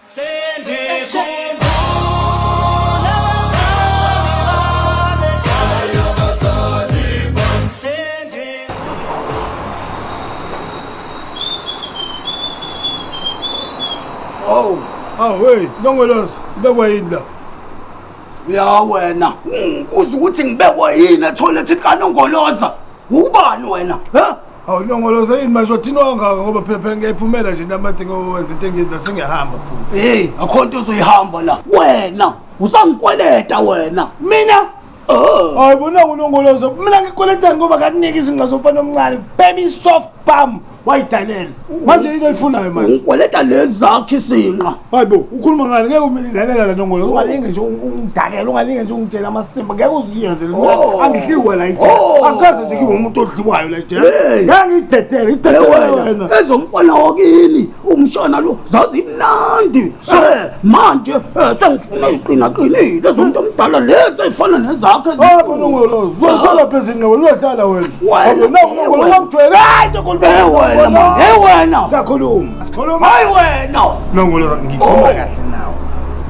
Awu, awu hey, Nongoloza, ubekwa yini la? Ya wena, ungibuza ukuthi ngibekwe yini ethoyilethi kaNongoloza? Ubani wena? Ha? Awu Nongoloza yini manje uthinwa kangaka ngoba phela phela ngiyayiphumela nje namade ngoba wenza into engiyenza sengiyahamba futhi. Hey, akho nto uzoyihamba la. Wena, usangikweleta wena. Mina Oh. Hayi bona uNongoloza, mina ngikweletani ngoba ngakunika izinqa zomfana omncane, baby soft bum wayidalela. Manje yini oyifunayo manje? Ungikweleta lezi zakho isinqa. Hayi bo, ukhuluma ngani? Ngeke umilalela la Nongoloza, ungalinge nje ungidakele, ungalinge nje ungitshele amasimba, ngeke uziyenze le. Oh. Angidliwe la ijele. Oh. Angikaze nje ngibe umuntu odliwayo la ijele. Hey. Ngeke ngiyidedele, idedele wena wena. ezomfana wakini umshana lo zazimnandi manje sengifuna iqinaqinile ezomuntu omdala lezi ey'fana nezakhe Hayi bo Nongoloza, uzothola phezulu wena uyadlala wena. Wena, Hayi bo Nongoloza, wena. ungangijwayeli. Hayi Nongoloza. Eh, wena man, eh, wena. Siyakhuluma. Sikhuluma. Hayi wena Nongoloza ngikhuluma Oh. kahle nawe.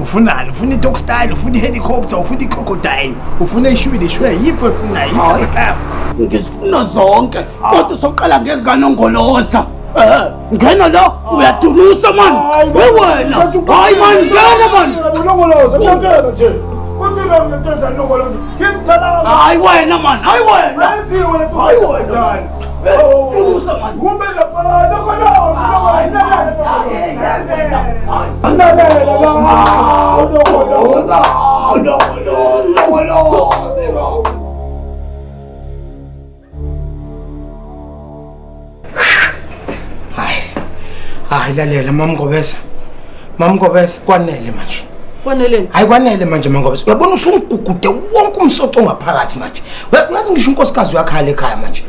Ufunani? Ufuna i-dog style, ufuna i-helicopter, ufuna i-crocodile, ufuna ishwili shwe, yiphi oyifunayo? Hayi. Yiphi? Ngizifuna zonke kodwa soqala ngezikanongoloza ngena la uyadunusa mani. Hayi bo. Eh, wena hayi mani, ngena mani. Nongoloza, ngiyakela nje. Kuthina nginteza Nongoloza. Ngimdala. Hayi wena mani, hayi wena. Ayenziwe le nto. Hayi wena. Eh, dunusa mani. Kumbe lapha Nongoloza, Nongoloza. Lalela la. Nongoloza. Nongoloza. Hayi. Hayi lalela mamngobese. Mamngobese kwanele manje. Kwaneleni. Hayi kwanele manje mamngobese. Uyabona usungigugude wonke umsoco ngaphakathi manje. Uyazi ngisho unkosikazi uyakhala ekhaya manje.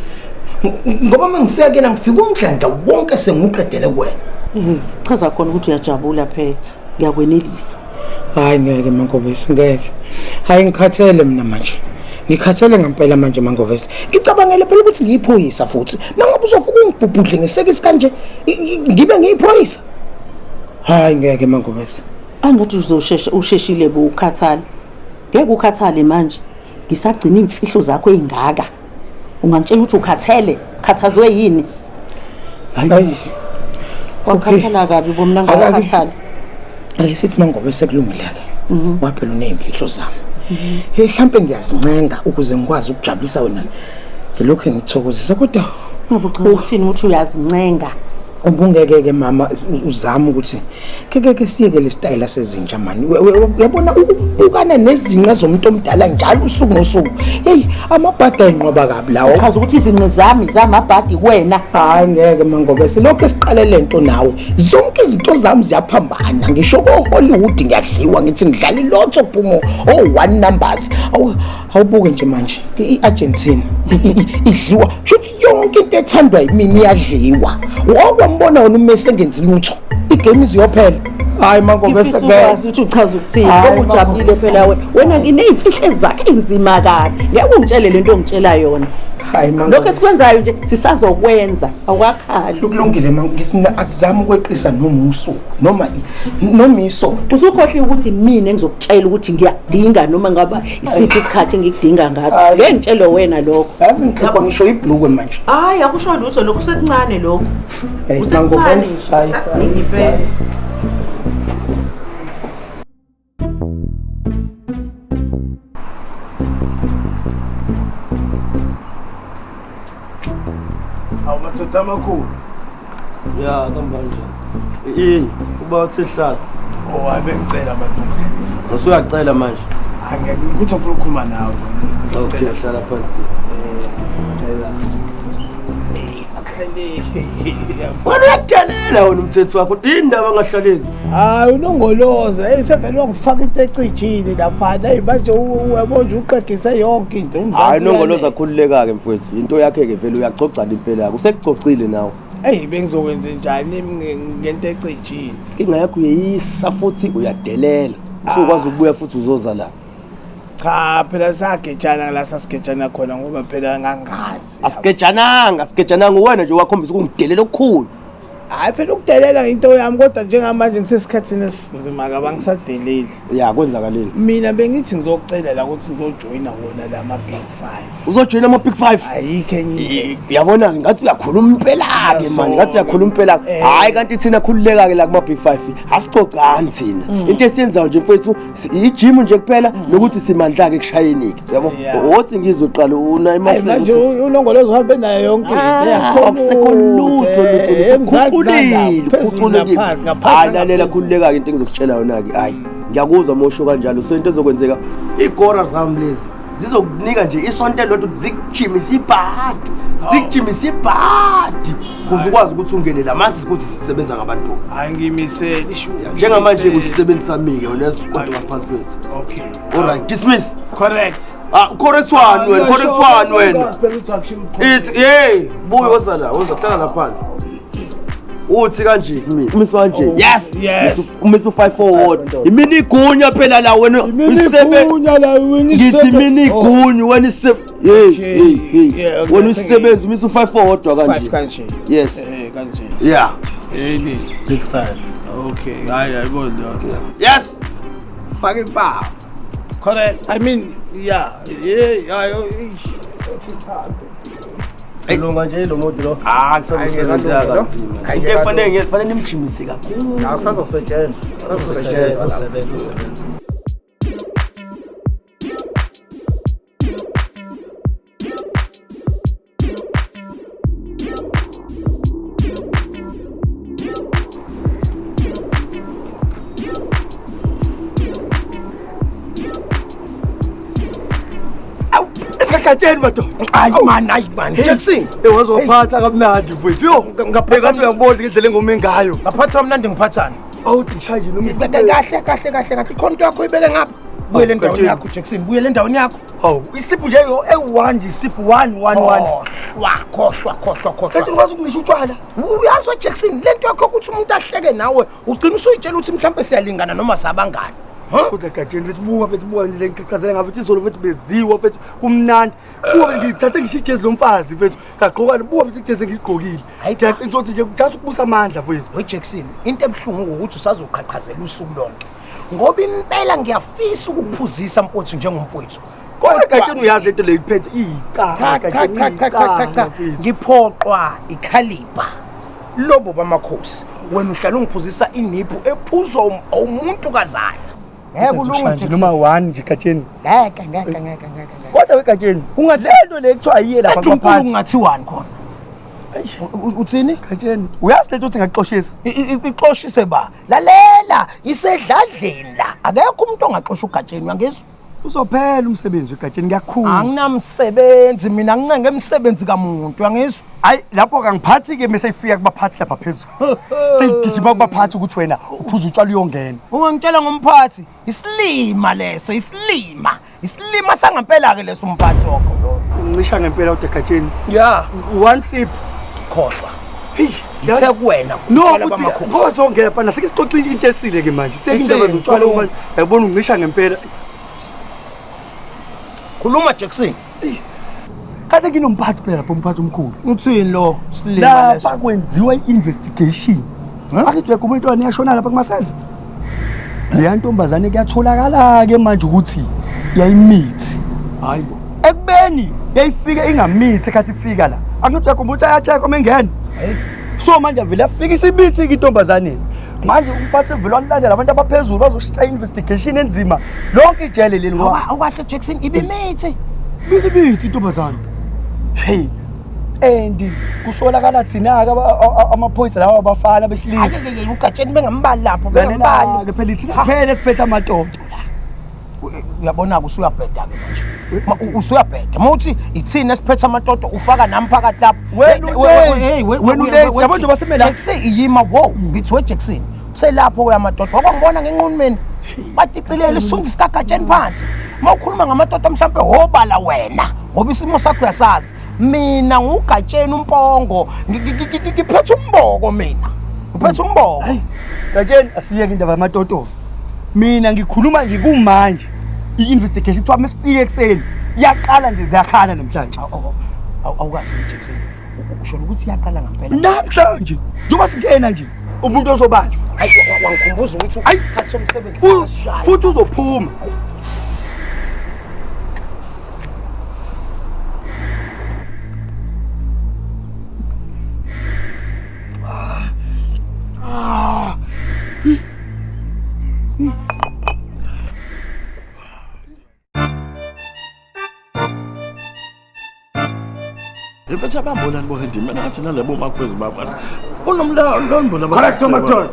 Ngoba mengifika kuyena ngifika umdlandla wonke sengiwuqedele kuwena. Chaza khona ukuthi uyajabula phela. Ngiyakwenelisa. Hayi ngeke Mangobese ngeke. Hayi ngikhathele mina manje. Ngikhathele ngempela manje Mangobese. Ngicabangele phela ukuthi ngiyiphoyisa futhi. Mangabe uzofika ungibhubhudle ngesekisi kanje ngibe ngiyiphoyisa. Hayi ngeke Mangobese. Angathi uzoshesha usheshile bo ukhathala. Ngeke ukhathale manje. Ngisagcina imfihlo zakho ezingaka. Ungangitshela ukuthi ukhathele, khathazwe yini? Hayi. Wakhathala kabi bo mina ngakhathala. Ake sithi Mangobese kulungile ke. Waphela uneyimfihlo zami. Hey mhlambe ngiyazincenga ukuze ngikwazi ukujabulisa wena. Ngilokhu ngithokozisa kodwa Ngoba uchaza ukuthini ukuthi uyazincenga? Ubungeke ke mama uzame ukuthi ke ke siyeke le style sezinja mani. Uyabona ukubukana nezinqa zomuntu omdala njalo usuku nosuku. Hey amabhadi ayinqoba kabi lawo. Chaza ukuthi izinqe zami zamabhadi kuwena. Hayi ngeke Mangobese lokho esiqale lento nawe. Zonke izinto zami ziyaphambana. Ngisho ko Hollywood ngiyadliwa ngithi ngidlala ilotho phumo oh one numbers. Awubuke nje manje iArgentina idliwa. Shuthi yonke into ethandwa yimina iyadliwa. Okwambona wona uMessi engenzi lutho. Igame iziyophela. Hayi Mangobese Ngifisa ke. ukwazi ukuthi uchaza ukuthini Hayi, ngoba ujabulile Mangobese. phela wena. Wena ngineyimfihlo zakhe ezinzima kabi. Ngeke ungitshele lento ongitshela yona. Hayi Mangobese. Lokho esikwenzayo nje sisazokwenza awukakhali. Kulungile Mangobese mina asizame ukweqisa noma usuku noma noma isonto. Usukhohliwe ukuthi mina engizokutshela ukuthi ngiyakudinga noma ngaba isiphi isikhathi engikudinga ngaso. Hayi. Ngeke ngitshele wena lokho. Yazi ngixhepha ngisho ibhlukwe manje. Hayi akusho lutho lokho kusekuncane lokho. Hey, Kusekuncane Mangobese, nje. hayi, Sakuningi impela. Awu madoda amakhulu. Ya kambanje. Yini uba uthe hlala. Oh hayi bengicela abantu ukudlalisa. Usuyacela manje. Angeke ukuthi ngifuna ukukhuluma nawe. Okay, hlala phansi. Ngicela. Wena uyadelela wena umthetho wakho. Indaba angahlaleki. Hayi unongoloza, hey sevele wangifaka into ecijile laphana. Hey manje uyabona nje uqedise yonke into umzansi. Hayi nongoloza khululeka ke mfowethu. Into yakhe ke vele uyagcogcana impela yakho. Usekugcogcile nawe. Hey bengizokwenza njani ngento ecijile? Inkinga yakho uyeyisa futhi uyadelela. Usukwazi ukubuya futhi uzoza la. Cha phela sagejana la sasigejana khona ngoba phela ngangazi. Asigejananga, asigejananga wena nje wakhombisa ukungidelela okukhulu. Hayi phela ukudelela into yami kodwa njengamanje ngisesikhathini esinzima kabi angisadeleli. Ya kwenzakaleni? Mina bengithi ngizocela la ukuthi ngizojoyina wona la ma Big Five. Uzojoyina ama Big Five? Ayikho enye indlela. Uyabona-ke ngathi uyakhuluma impela-ke mani, ngathi uyakhuluma impela-ke. Hhayi kanti thina khululeka-ke la kuma Big Five, asixoxani thina. Into esiyenzayo nje mfethu, i-gym nje kuphela nokuthi simandla-ke ekushayeni-ke. Yabo? Wothi ngizoqala una Hayi manje unongolozo uhambe nayo yonke into Ah, akusekho lutho lutho lutho. Khuculile, khuculekile. Phansi ngaphansi. Hayi lalela khululeka-ke into engizokutshela yona-ke. Hayi ngiyakuzwa uma usho kanjalo. So into ezokwenzeka iy'kora zami lezi zizokunika nje isonto elilodwa ukuthi zikujimise ibhadi, zikujimise ibhadi ukuze ukwazi ukuthi ungene la masi ukuthi sisebenza ngabantu. Hayi ngimisele. Njengamanje kusisebenzi sami-ke wena kodwa ngaphansi kwethu. Okay. Alright, dismiss. Correct. Ah, correct one wena, correct one wena. It's hey, buye woza la, woza hlala la phansi. Uthi kanje kumina, umise kanje. Yes. Yes. Umise u5 forward. Imini igunya phela la wena. Imini igunya la wena. Ngithi imini igunya wena ise. Hey, hey, hey. Yeah, okay, Wena usebenza umise u5 forward kanje. 5 kanje. Yes. Kanje. Yeah. Hey. Big 5. Okay, hayi ayibona. Yes. Faka impawu. Correct. I mean, yeah. Yeah, Lunga nje lo muntu lo. Ah, kusazosebenza kanzima. Into efanele ngifanele nimjimise kakhulu. Akusazosetshenzwa. Kusazosetshenzwa. Usebenza usebenza. Esikhatheni madoda. Hayi man, hayi man. Jackson. Ewazophatha kamnandi mfethu. Yo, ngaphatha uyangibona ngendlela engome ngayo. Ngaphatha kamnandi ngiphathani? Awuthi ngishaye nje noma Kahle kahle kahle kahle. Khona into yakho ibeke ngapha. Buyele endaweni yakho Jackson, buyele endaweni yakho. Hawu, isiphu nje ewu1 nje isiphu 1 1 1. Wakhohlwa khohlwa khohlwa. Kanti ukwazi ukungisha utshwala. Uyazi Jackson, lento yakho ukuthi umuntu ahleke nawe, ugcina usuyitshela ukuthi mhlawumbe siyalingana noma sabangani. Kodwa Gatsheni bethi buka bethi buka le ngichazela ngabe ukuthi izolo bethi beziwa bethi kumnandi. Buka ngithathe ngisho ijezi lomfazi bethu ngagqoka buka bethi ijezi engigqokile. Ngiyaqinisa ukuthi nje just ukubusa amandla mfethu. We Jackson, into ebuhlungu ukuthi usazoqhaqhazela usuku lonke. Ngoba impela ngiyafisa ukukuphuzisa mfowethu njengomfowethu. Kodwa Gatsheni uyazi lento le iphethe iyicala. Cha cha cha cha cha. Ngiphoqwa ikhaliba. Lobo bamakhosi. Wena uhlala ungiphuzisa iniphu ephuzwa umuntu kazana. Ngeke ulunge noma 1 nje Gatsheni. Ngeke ngeke ngeke ngeke. Kodwa weGatsheni lento le kuthiwa ayiye lapha ngaphansi. Ungathiwani khona? Uthini? Gatsheni uyazi lento uthi ngakuxoshisa. Ixoshise ba. Lalela isedladleni la. Akekho umuntu ongaxosha uGatsheni uyangizwa? Uzophela umsebenzi weGatsheni ngiyakhuza. Anginamsebenzi mina ngincenge emsebenzi kamuntu uyangizwa? Hayi lapho kangiphathi ke mase ifika kubaphathi lapha phezulu. Seyigijima kubaphathi ukuthi wena uphuza utshwala uyongena. Ungangitshela ngomphathi, isilima leso, isilima. Isilima sangempela ke leso umphathi wakho lo. Uncisha ngempela uDegatsheni. Yeah, one sip. Khohlwa. Hey, ngithe kuwena. No, uthi ngozongena phana sike sixoxe into esile ke manje. Sike indaba zotshwala manje. Yabona uncisha ngempela. Khuluma Jackson. Kade nginomphathi phela lapho umphathi omkhulu. Uthini lo silima leso? Lapha kwenziwa i-investigation. Akithi uyaguma intwana iyashona lapha kuma-cells. Leya ntombazane kuyatholakala ke manje ukuthi yayimithi. Hayibo. Ekubeni yayifike ingamithi ekhathi ifika la. Angithi uyaguma ukuthi ayacheck uma engena. So manje vele afika isimithi ke intombazane. Manje umphathi vele walandela abantu abaphezulu bazoshaya investigation enzima. Lonke ijele leli ngoba awukahle Jackson ibimithi. Bisibithi intombazane. Hey. And kusolakala thina ke amaphoyisa lawa abafana besilisa. Hayi uGatsheni bengambali lapho bengambali ke phela thina phela esiphethe amatoto la. Uyabona ke usuyabheda ke manje. Usuyabheda. Mawuthi ithina esiphethe amatoto ufaka nami phakathi lapho. Wena wena yabo nje basimela. Jackson iyima wo ngithi we Jackson. Uselapho kuyamatoto. Wakwangibona ngenquni mina. Baticilele isithunzi sikaGatsheni phansi. Mawukhuluma ngamatoto mhlambe hobala wena ngoba isimo sakho uyasazi. Mina nguGatsheni umpongo ngiphethe umboko mina. Ngiphethe umboko. Hayi Gatsheni asiyeke indaba yamatoto. Mina ngikhuluma nje kumanje. I-investigation kuthiwa mesifike ekuseni iyaqala nje ziyakhala namhlanje. Awukahle Jackson. Usho ukuthi iyaqala ngempela. Namhlanje njengoba singena nje umuntu ozobanjwa. Hayi wangikhumbuza ukuthi isikhathi somsebenzi sasishaya. Futhi uzophuma. Mfethu abambona nibona ndimi mina ngathi nalabo makhwezi babo. Unomlawulo Correct, Madoda.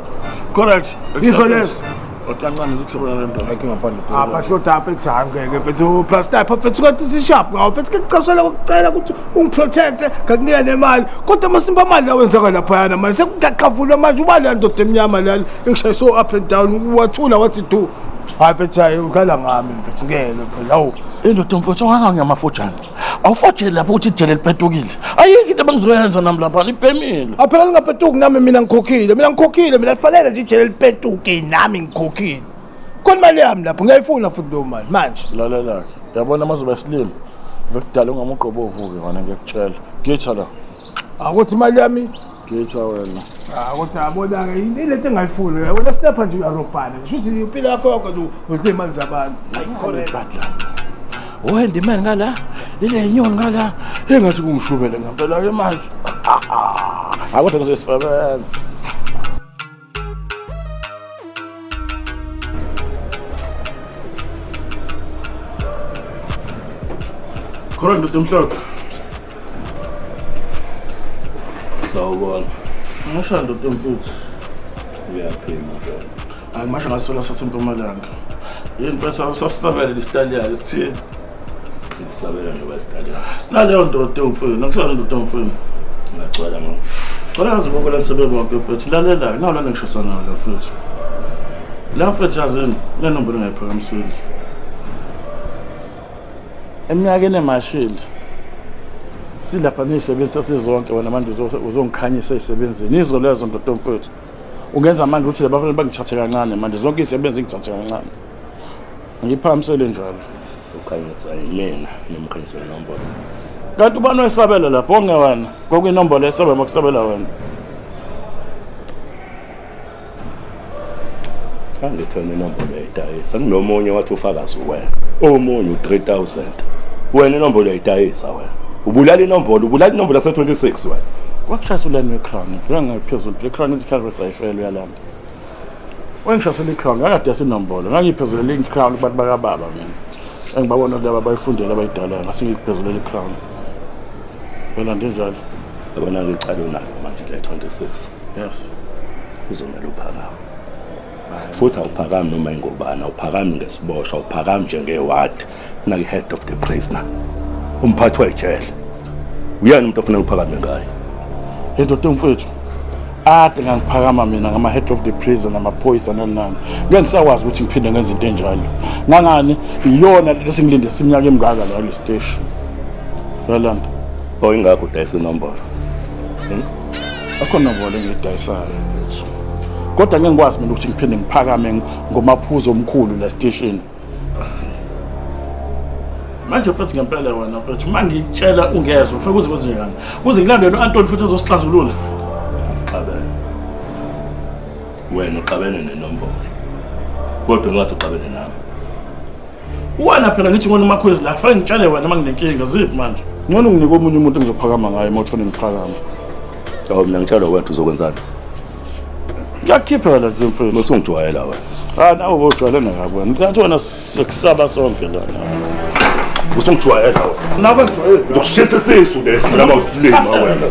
Correct. Yizo lezo. Okancane ukusebenza le nto. Ayikho ngaphandle. Ah, but kodwa mfethu angeke mfethu plus type mfethu kanti sisharp ngawo mfethu ngikucasela ukucela ukuthi ungiprotecte ngakunika nemali kodwa amasimba amali awenzeka laphayana manje sekugaqavulwa manje ubani le ndoda emnyama lana engishayise so up and down wathula wathi du hayi mfethu hayi ukhala ngami mfethu ngeke mfethu hawu Indoda mfethu onganga ngamafojana. Awufojele lapho ukuthi ijele lipetukile. Ayikho into abangizoyenza nami lapha libhemile. Aphela lingapetuki nami mina ngikhokhile mina ngikhokhile mina lifanele nje ijele lipetuke nami ngikhokhile khona imali yami lapho ngiyayifuna futhi leyo mali manje Lalela ke. Yabona mazoba slim. Vekudala ungamugqobo ovuke wena ngiyakutshela. Githa la. Akuthi imali yami Githa wena. Ah, kodwa yabona-ke yini lento engayifuni wena snapper nje uyarobhana ngisho ukuthi impilo yakho yonke nje udla iy'mali zabantu. Ohandyman ngala, lile inyoni ngala, engathi kungishubele ngempela ke manje. Hayi kodwa ngizoyisebenza. Khona ndoda emhlophe. Sawubona. Ngisho ndoda emfuthu. Uyaphila mfana. Hayi masho ngasola sathi eMpumalanga. Yini mfethu sasisabela isitaliyane sithini? Ngisabela noba isitaliyane. Naleyo ndoda emfuthu, nakusona ndoda emfuthu. Ngagcwala ngo. Gcwala yazi bonke la nisebe bonke mfethu. Lalela, nawu lana ngishisa nawo la mfethu. La mfethu yazini, le nombolo engayiphakamiseli. Eminyakeni emashile silapha niy'sebenzi sesizonke wena manje uzongikhanyisa ey'sebenzini izo lezo ndoda mfethu ungenza manje ukuthi labafana bangithathe kancane manje zonke iy'sebenzi ngithathe kancane ngiyiphakamisele njalo Ukhanyiswa yimina noma ukhanyiswa inombolo. Kanti ubani oyisabela lapho ongewena kwakuyinombolo esabela makusabela wena. Angithona inombolo yayidayisa kunomunye wathi ufakazi wena omunye u-3000 wena inombolo yayidayisa wena ubulala inombolo ubulala inombolo yase-26 wena Kwakushayisa ulayini we-crown ngangaphezulu i-crown ithi khathi sayifela uyalanda wengishayisela i-crown ngakadayisa inombolo ngangiyiphezulela i-crown kubantu bakababa mina engibabona laba bayifundela abayidalayo ngase ngiyiphezulela i-crown uyalanda njalo yabona-ke icala unalo manje le-26 yes kuzomele uphakame futhi awuphakami noma ingobani awuphakami ngesiboshwa awuphakami njengewadi funa i-head of the prisoner umphathi wejele uyena umuntu ofuneka uphakame ngayo indoda mfethu ade ngangiphakama mina ngama-head of the prison namaphoyisa nani nani ngeke ngisakwazi ukuthi ngiphinde ngenze into enjalo ngangani iyona lento esingilindise iminyaka emingaka la kule siteshi yalanda oh ingakho udayisa inombolo akho nombolo engiyidayisayo mfethu kodwa ngeke ngikwazi mina ukuthi ngiphinde ngiphakame ngomaphuzu omkhulu la siteshini manje mfethu ngempela wena mfethu uma ngikutshela ungezwa ufike uze kwenze njani kuze ngilandele u-Antoni futhi ezosixazulula asixabene wena uxabene nenombolo kodwa ungathi uxabene nami wena phela ngithi ngona umakhwezi la fanele ngitshele wena uma nginenkinga ziphi manje ngcono nginike omunye umuntu engizophakama ngaye uma kufanele ngiphakame awu mina ngitshelwa wethu uzokwenzani ngiyakukhiphela nje mfethu usungijwayela wena ah nawe bowujwayelene kabi wena ngathi wena sikusaba sonke lana usungijwayela wena nawe ngijwayele ngizokushisa isisu leso noma usilima wena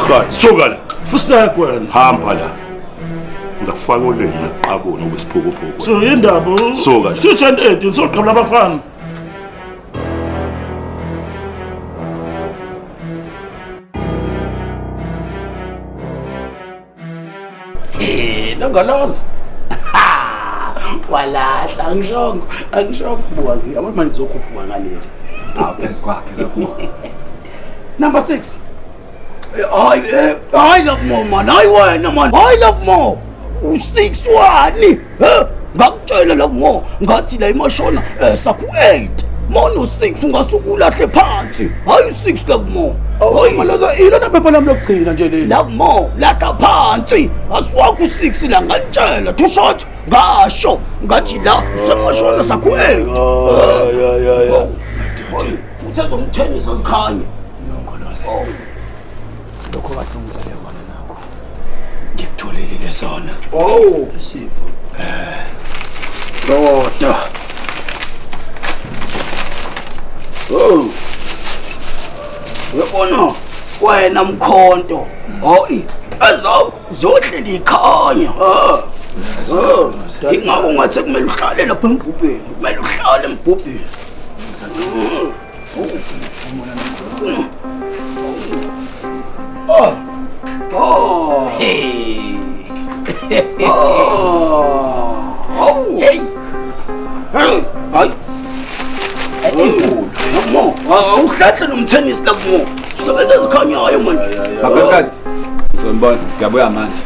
ha suka la fusek wena hamba la ngakufaka olimi ngiqabune ube siphukuphuku so indaba Suka nje. 208 ngizoqabula abafana Nongoloza. Walahla angishongo, angishongo buka ngi. Yabona manje ngizokhuphuka ngaleli. Phezu kwakhe lokho. Number 6. Hayi hayi love more man, hayi wena man. Hayi love more. U6 wani? He? Ngakutshela love more ngathi la imashona sakhu 8. Mono 6 ungasukulahle phansi. Hayi 6 love more. Hoyi Maloza ilona phepha lami lokugcina nje leli. Love more laka phansi asiwakho u6 la nganitshela too short ngasho ngathi la usemashona sakho 8. Ya ya ya. Futhi ezomthenisa zikhanye. Nongoloze. Lokho kade ungicele kona nakho. Ngikutholelile sona. Oh, Sipho. Doda. Oh. Uyabona wena mkhonto. Hayi, ezakho zohleli ikhanya. Ha. Ingakho ngathi kumele uhlale lapha embhubheni. Kumele uhlale embhubheni. Oh. Oh. Hey. Oh. Oh. Hey. Hey. Hayi. Enkulu. Mo, awuhlahle nomthenisi lapho mo. Usebenza ezikhanyayo manje. Bafekati. Ngizonibona, ngiyabuya manje.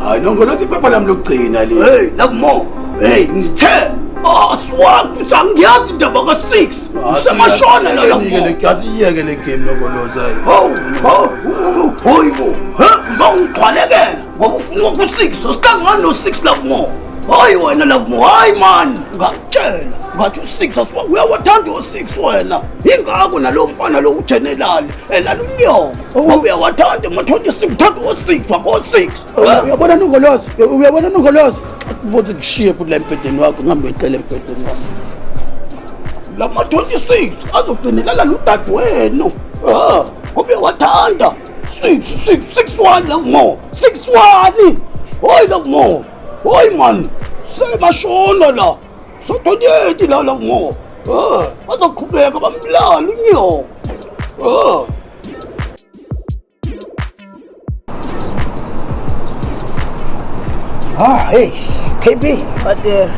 Hayi Nongoloze iphepha lami lokugcina leli. Hey, lapho mo. Hey, ngithe aswakho sangiyazi indaba ka6. Usemashona la lapho. Le gazi iyeke le game Nongoloze. Hawu, hawu, hayibo. He, uzongixhwalekela ngoba ufuna ku6. Sihlangana no6 lapho mo. Hayi wena love mo, hayi man, ngakutshela ngathi u6 asiwa uyawathanda u6 wena. Ingakho nalo mfana lo ugeneral elala unyoko. Ngoba uyawathanda ma26 uthanda u6 wakho u6. Uyabona Nongoloze, uyabona Nongoloze. Kubothi kushiye futhi la embhedeni wakho ngihambe ngicela embhedeni wakho. Lama 26 azogcinelala nodadewenu. Ah, ngoba uyawathanda. 6 6 6 1 love mo. 6 1. Hayi love mo. Hayi man, semashona la. So 28 la love mo. Ah, bazoqhubeka bambulala unyoko. Ah. Ah, hey, KB. Fadela.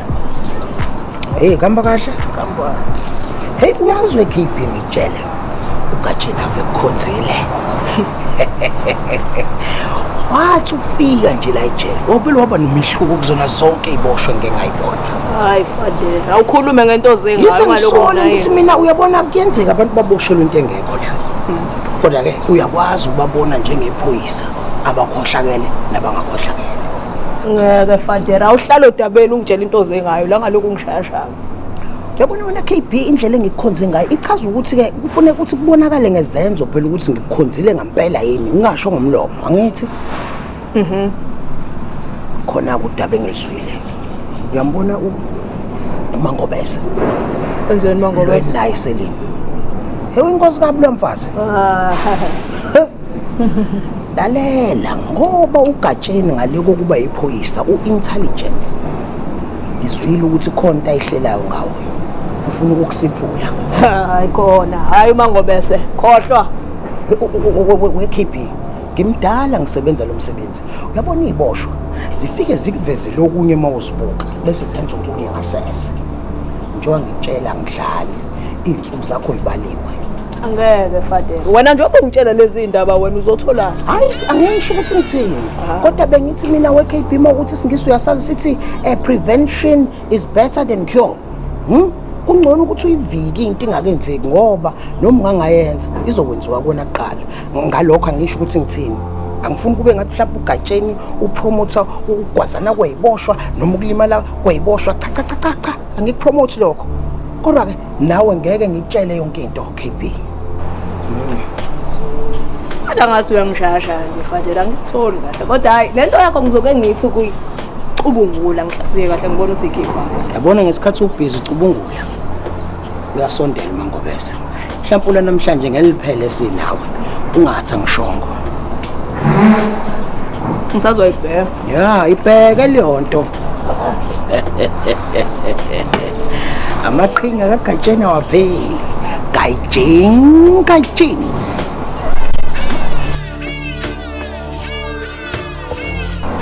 Hey, kamba kahle? Kamba. Hey, uyazi KB ngitshela. Ugatsheni ave kukhonzile. Wathi ufika nje la ejele. Wavele waba nomehluko kuzona zonke iziboshwe ngeke ngayibona. Hayi Fadela, awukhulume ngento ozengayo ngaloko naye. Ngithi mina uyabona kuyenzeka abantu baboshelwe into engekho la. Kodwa ke uyakwazi ukubabona njengephoyisa abakhohlakele nabangakhohlakele. Ngeke Fadela, awuhlala odabeni ungitshela into ozengayo la ngaloko ungishayashaya. Yabona wena KB indlela engikukhonze ngayo ichaza ukuthi ke kufuneka ukuthi kubonakale ngezenzo phela ukuthi ngikukhonzile ngempela yini ngingasho ngomlomo angithi. Khona kudaba engizwile. Uyambona uMangobese. Enzeni Mangobese? Naye Selini. Hey inkosi kabi lo mfazi. Lalela ngoba ugatsheni ngale kokuba iphoyisa uintelligence. Ngizwile ukuthi khona into ayihlelayo ngawe. Ufuna ukukusiphula. Hayi khona, hayi Mangobese, khohlwa. We KB, ngimdala ngisebenza lo msebenzi. Uyabona iziboshwa zifike zikuvezele okunye mawuzibuka bese zenza okunye ngasese. Njengoba ngitshela ngidlali, izinsuku zakho zibaliwe. Angeke Fadela. Wena njengoba ungitshela lezi indaba wena uzotholana. Hayi angisho ukuthi ngithini. Kodwa bengithi mina we KB mawukuthi isingisi uyasazi sithi prevention is better than cure. Kungcono ukuthi uyivike into ingakenzeki ngoba noma ungangayenza izokwenziwa kona kuqala. Ngalokho angisho ukuthi ngithini. Angifuni kube ngathi mhlawumbe ugatsheni upromoter ukugwazana kweyiboshwa noma ukulimala kweyiboshwa. Cha cha cha cha cha, angikupromote lokho. Kodwa ke nawe ngeke ngikutshele yonke into KB. Kodwa ngathi uyangishayashaya nje Fadela, angikutholi kahle. Kodwa hayi lento yakho ngizoke ngithi ukuyicubungula ngihlaziye kahle ngibona ukuthi ikhipha. Yabona ngesikhathi ubhizi ucubungula uyasondela Mangobese. Mhlawumbe namhlanje ngeliphele sinawe ungathi angishongo. Ngisazoyibheka. Ya, ibheke leyo nto. Amaqhinga kaGatsheni awapheli. Gayijing, gayijing.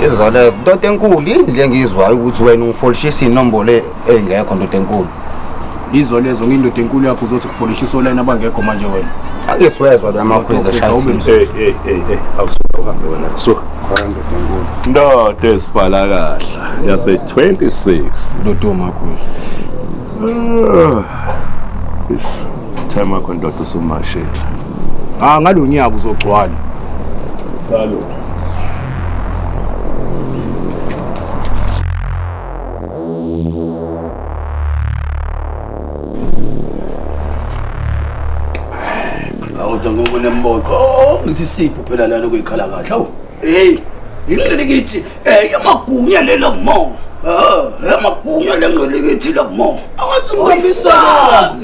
Izolo ndoda enkulu yini le ngizwayo ukuthi wena ungifolishisa inombolo engekho ndoda enkulu. Izolo lezo ngindoda enkulu yakho uzothi kufolishisa online abangekho manje wena. Angithi wezwa lamakhweza shaya. Hey hey hey hey, awusuka uhambe wena. Suka. Khona ndoda enkulu. Ndoda esifala kahle yase 26. Ndoda omakhweza. Time wakho ndoda usumashile. Ah, ngalo nyaka uzogcwala. Salo. Awuda ngokunemboqo. Oh, ngithi sipho phela lana kuyikhala kahle. Hawu. Hey, ingqilikithi yamagunya lela mo. Yamagunya lengqilikithi la mo. Awathi ngihambisana.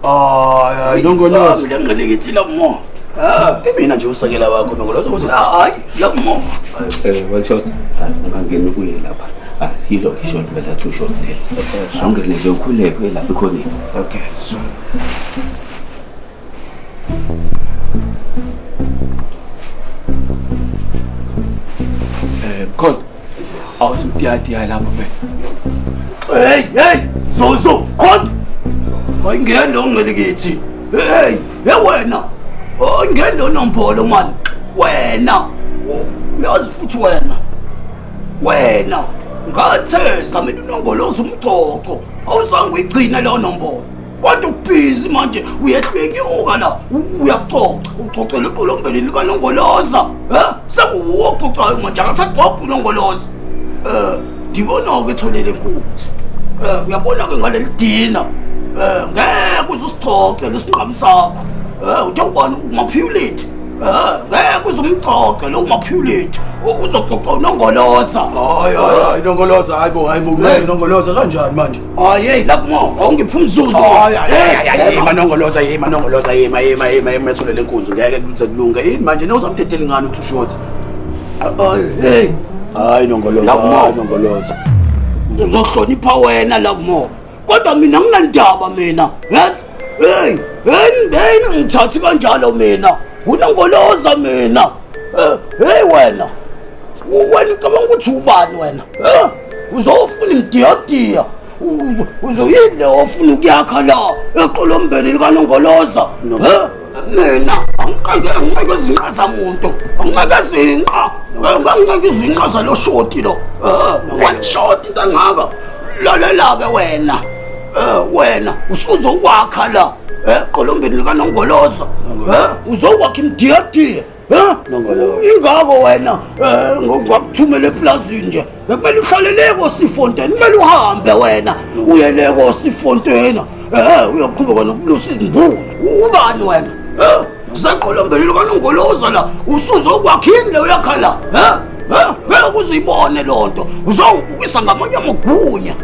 Hayi, Nongoloza. Lengqilikithi la mo. Mina nje usekela wakho Nongoloza ukuthi hayi la mo. One shot. Ungangeni kuye lapha. Ah, yilo shot bela two shot leli. Awungene nje ukhuleke lapha ekhoneni. Okay, so Khona. Awuthi lapha phela. Hey, hey, Zozo, khona. Ayingeni ongqilikithi. Hey, hey wena. Ayingeni onombolo man. Wena. Uyazi futhi wena. Wena ngatheza mina uNongoloza umcoco. Awuzange uyigcine leyo nombolo. Kodwa ubhizi manje uyehlenyuka la, uyacoca, ucocela iqolombeni likaNongoloza. Sekuwuwo ococayo manje akasacoci uNongoloza. Ngibona-ke etholele inkunzi. Uyabona-ke ngaleli dina. Ngeke uze usicoce lesinqamu sakho. Uthe ubani uMaphiyulithi? Ngeke uze umcoce lo uMaphiyulithi. Uzococa uNongoloza. Hayi hayi Nongoloza, hayi bo hayi bo Nongoloza kanjani manje? Hayi hey lapho awungiphi umzuzu. Hayi hayi Manongoloza, yima Nongoloza, yima yima yima emethole lenkunzi ngeke kuze kulunge. Yini manje nozamthethela ngani u2 shot? Hayi hey. Hayi Nongoloza, hayi Nongoloza. Uzohlonipha wena lapho. Kodwa mina nginandaba mina. Yes? Hey, hey ngithathi kanjalo mina. UNongoloza mina. Hey wena. Wena ucabanga ukuthi ubani wena? Uzofuna imdiyadiya. Uzoyini ofuna ukuyakha la eqolombeni likaNongoloza? Mina anginceke izinqa zamuntu. Anginceke izinqa. Anginceke izinqa zalo shoti lo. One shot into engaka. Lalela ke wena. Wena usuzokwakha la eqolombeni likaNongoloza. Uzokwakha imdiyadiya. Ingako wena ngokuthumela eplazini nje. Bekumele uhlalele koSifonteni, kumele uhambe wena uyele koSifonteni. Uyoqhubeka nokulusa izimbuzi. Ubani wena? Saqolombeni likaNongoloza la, usuzokwakha yini le uyakhala? Ngeke uzibone lonto. Uzongibukisa ngamanye amagunya.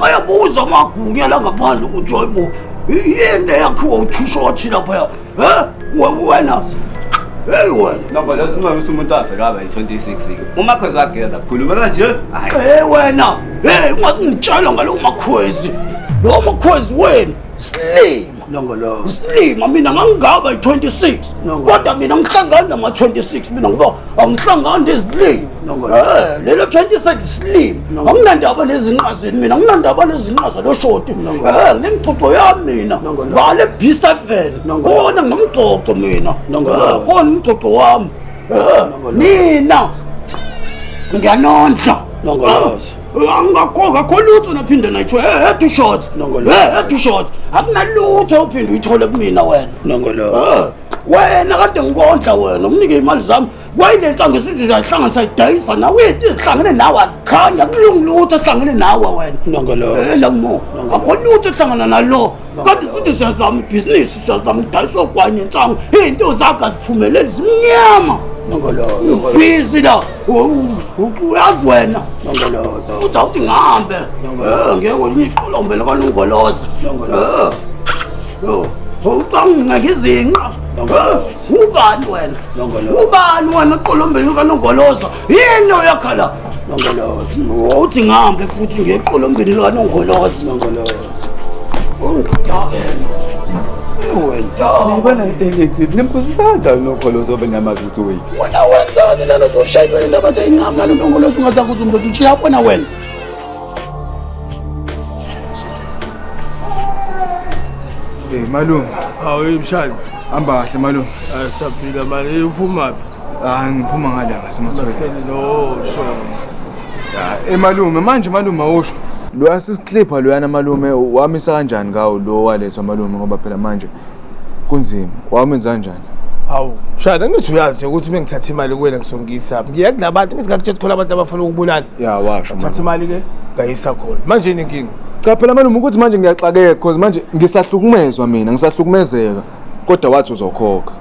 Ayabuza amagunya la ngaphandle ukuthi hayibo yini yakhiwa u2 shot lapha. Wena hey wena. Nongoloza ungabe umuntu avela waba yi26 ke. UMakhwezi wageza kukhuluma kanje. Hey wena, hey ungazingitshela ngalo Makhwezi. Lo Makhwezi wena silima. Nongoloza. Silima mina ngangingaba yi26. Kodwa mina ngihlangana nama 26 mina ngoba angihlangani nezilima. Lelo 26 silima. Anginandaba nezinqazini mina, anginandaba nezinqaza lo shoti. Ngemcoco yami mina. Ngale B7. Kona ngomcoco mina. Kona umcoco wami. Mina ngiyanondla. Nongoloza. Angakho lutho naphinde nayitho two shots. Two shots. Akunalutho uphinde uyithole kumina wena. Nongoloza. Wena kade ngikondla wena unginike imali zami. Kwayile nsangu sithi siyahlanganisa idayisa nawe ihlangene nawe azikhanya kulungi lutho ehlangene nawe wena. Nongoloza. La mo. Akho lutho ehlangana nalo. Kanti sithi siyazama ibhizinisi siyazama ukudayisa ogwanye insangu. Izinto zakho aziphumeleli zimnyama. Nongoloza. Ubhizi la. Uyazi wena. Nongoloza. Futhi awuthi ngihambe. Ngeke kwelinye iqolombe likaNongoloza. Nongoloza. Ucanga izinqa. Ubani wena? Ubani wena eqolombeni likaNongoloza? Yini oyakhala? Nongoloza. Uthi ngihambe futhi ngeqolombeni likaNongoloza. Nongoloza. Wena. Ngibona into nimphuzisa kanjani Nongoloza obenyamazi ukuthi uyiphi? Wena wenzani lana uzoshayisa indaba seyinqamu nalo Nongoloza ungazange uze umntu uthi uyabona wena. Hey malume. Hawu mshana. Hamba kahle malume. Asaphila manje uphuma phi? Ah ngiphuma ngala ngasemathola. No sure. Ya malume manje malume awusho. Lo asisiclipha loyana malume wamisa kanjani ngawo lo walethwa malume ngoba phela manje Kunzima. Wamenza kanjani? Hawu, mshana ngithi uyazi nje ukuthi mengithatha imali kuwena ngisongiyisa. Ngiya kulabantu ngithi ngakutshela khona abantu abafuna ukubulala. Ya washo. Thatha imali ke ngayisa khona. Manje inkinga. Cha phela malume ukuthi manje ngiyaxakeka because manje ngisahlukumezwa mina, ngisahlukumezeka. Kodwa wathi uzokhokha.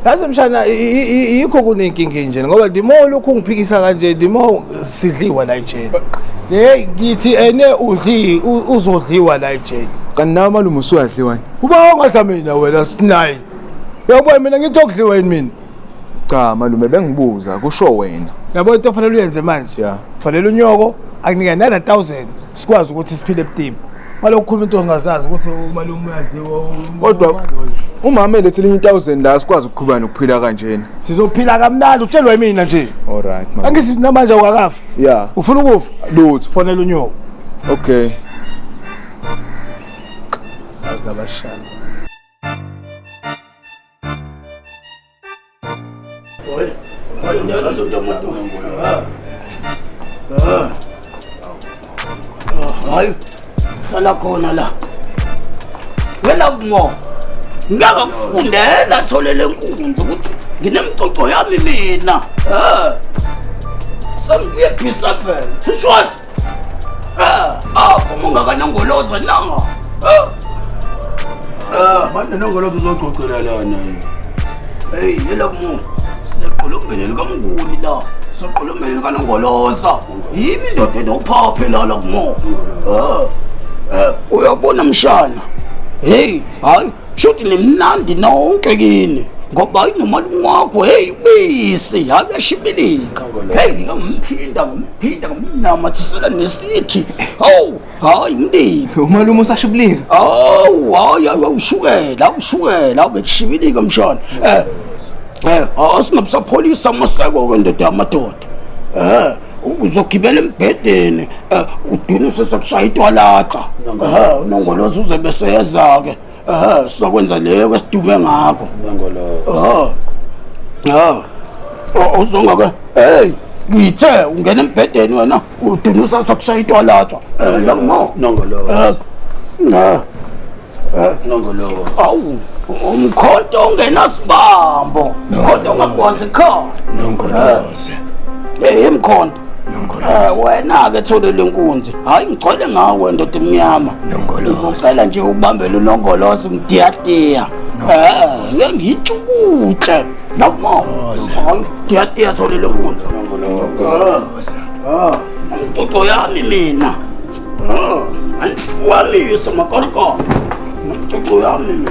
Yazi mshana yikho kunenkinga nje ngoba the more lokhu ungiphikisa kanje the more sidliwa la ejele. Hey ngithi ene udli uzodliwa la ejele. Kanti nawe malume usuyadliwa ni? Uba ungadla mina wena sinayi. Uyabona mina ngithi okudliwa yini mina? Cha malume bengibuza kusho wena. Yabo into ofanele uyenze manje. Fanele unyoko akunike 9000 sikwazi ukuthi siphile ebutibi. Malokhu khuluma into ongazazi ukuthi umalume uyadliwa. Kodwa umama elethe elinye 1000 la sikwazi ukuqhubeka nokuphila kanjena. Sizophila kamnandi utshelwa yimina nje. All right malume. Angithi namanje awukakafi. Yeah. Ufuna ukufa? Lutho. Fonela unyoko. Okay. Azi labashana. Hayi, hlala khona la. Wena mo. Ngeke kufundela tholele nkunzi ukuthi nginemcoco yami mina. Eh. Sengibuye P7. Sisho wathi. Eh, apho ungakanongoloza nanga. Eh. Manje nongoloza uzogcogcela lana. Hey, yela mo. Seqolombeni likaMnguni la. Seqolombeni likaNongoloza. Yimi indoda enophaphe la la mo. Eh. Uyabona mshana. Hey, hayi, shuthi nimnandi nonke kini. Ngoba inomalume wakho, hey, ubisi, hayi uyashibilika. Hey, ngikamphinda, ngomphinda, ngomnamathisela nesithi. Hawu, hayi umndeni. Umalume usashibilika. Hawu, hayi awushukela, awushukela, ubekushibilika mshana. Asingabusapholisa amaseko ke ndoda yamadoda. Uzogibela embhedeni, udinise sekushaya itwalatha. Unongoloza uze beseza ke. Sizokwenza leyo esidume ngakho. Nongoloza. Uzonga ke. Hey, ngithe ungena embhedeni wena, udunusa sekushaya itwalatha. La mo. Nongoloza. Nongoloza. Awu, umkhonto ongenasibambo. Umkhonto ongagwazi ekhaya. Nongoloza. Eh, imkhonto. Wena ke tholele inkunzi. Hayi ngigcwele ngawe ndoda emnyama. Nongoloza. Ngicela nje ubambele unongoloza umdiyadiya. Sengitshukutshe. Noma. Hayi diyadiya tholele inkunzi. Nongoloza. Umcoco yami mina. Andifuwamisa makorokoro. Umcoco yami mina.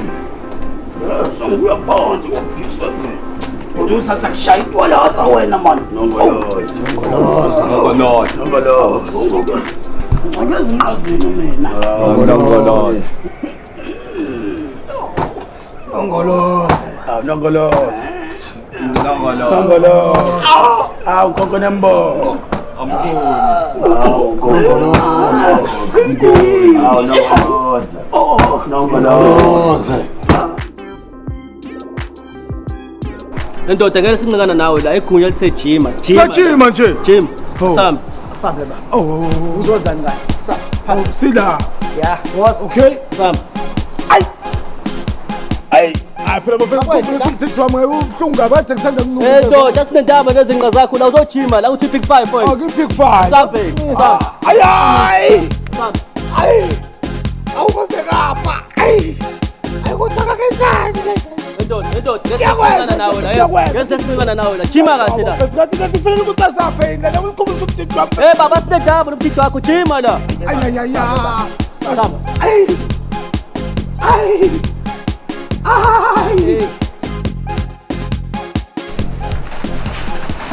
Sengibuya phansi kwa-P7. Unusa sakushaya itwalatha wena mani. Nongoloza. Nongoloza. Nongoloza. Ngezinqazini mina. Nongoloza. Nongoloza. Nongoloza. Nongoloza. Awu konke nembo. Amnguni. Awu Nongoloza. Mnguni. Awu Nongoloza. Nongoloza. Ndoda ngeke sincikana nawe la igunya lithe jima. Jima jima nje. Jima. Sami. Sambe ba. Oh, uzonzani kahle? Sa. Sila. Yeah, was okay. Sami. Ay. Ay, phela bafethu umthetho wami ubuhlungu abathe kusanda kunuka. Eh ndoda sinendaba nezinqa zakho la uzojima la uthi big 5 boy. Oh, big 5. Sambe. Sambe. Ay ay. Sambe. Ay. Awukoze ngapha. Ay. Ayikuthaka kenzani le? Ndoda, ngesincikana nawe la. Ngesincikana nawe la. Jima kahle la. Ngathi ngathi kufanele ukuthi asafe ingane ukukhumbula umthetho wami. Eh baba sinendaba nomthetho wakho jima la. Ay ay ay. Samba. Ay. Ay. Ay.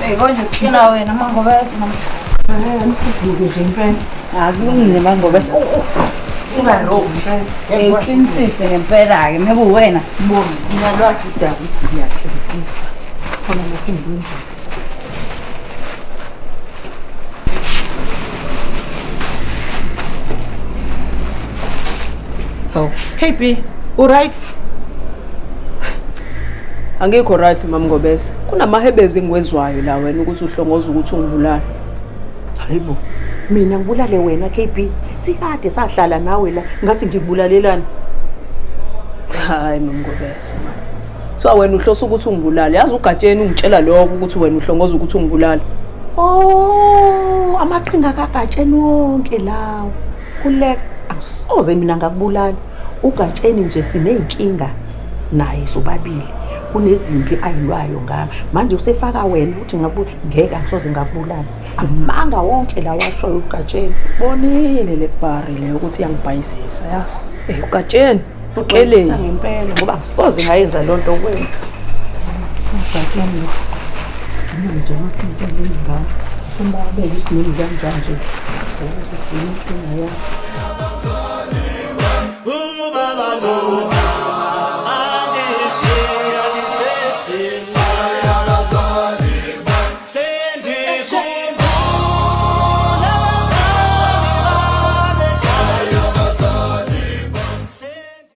Hey, konje kuphila wena mangobese namhlanje. Ngikuduke nje impela. Akulungile mangobese. Ungarobi. Ngiqinisise ngempela ke mebe wena sibonge. Ngiyalwazi udaba ukuthi ngiyaqinisis. Khona lokhu ngilungile. Oh, KB, u right? Angikho right mama Ngobese. Kunamahebezi engiwezwayo la wena ukuthi uhlongoza ukuthi ungibulala. Hayibo. Mina ngibulale wena KB. Sikade sahlala nawe la ngathi ngikubulalelana. Hayi Mamngobese ma. Kuthiwa wena uhlosa ukuthi ungibulale. Yazi uGatsheni ungitshela lokho ukuthi wena uhlongoza ukuthi ungibulale. Oh, amaqhinga kaGatsheni wonke lawo. Khuleka, angisoze mina ngakubulala. UGatsheni nje siney'nkinga naye sobabili. Kunezimpi ayilwayo ngami. Manje usefaka wena ukuthi ngeke angisoze ngakubulala. Amanga wonke lawa ashoyo uGatsheni. Bonile le bari le ukuthi iyangibhayizisa yazi. Eh uGatsheni sikeleni ngempela ngoba angisoze ngayenza lonto kwena. UGatsheni lo. Nje amaqhinga lengane. Sembabeke isiningi kanjani nje. Ukuthi inkinga yakho. Ubaba lo angishiya ngisesini.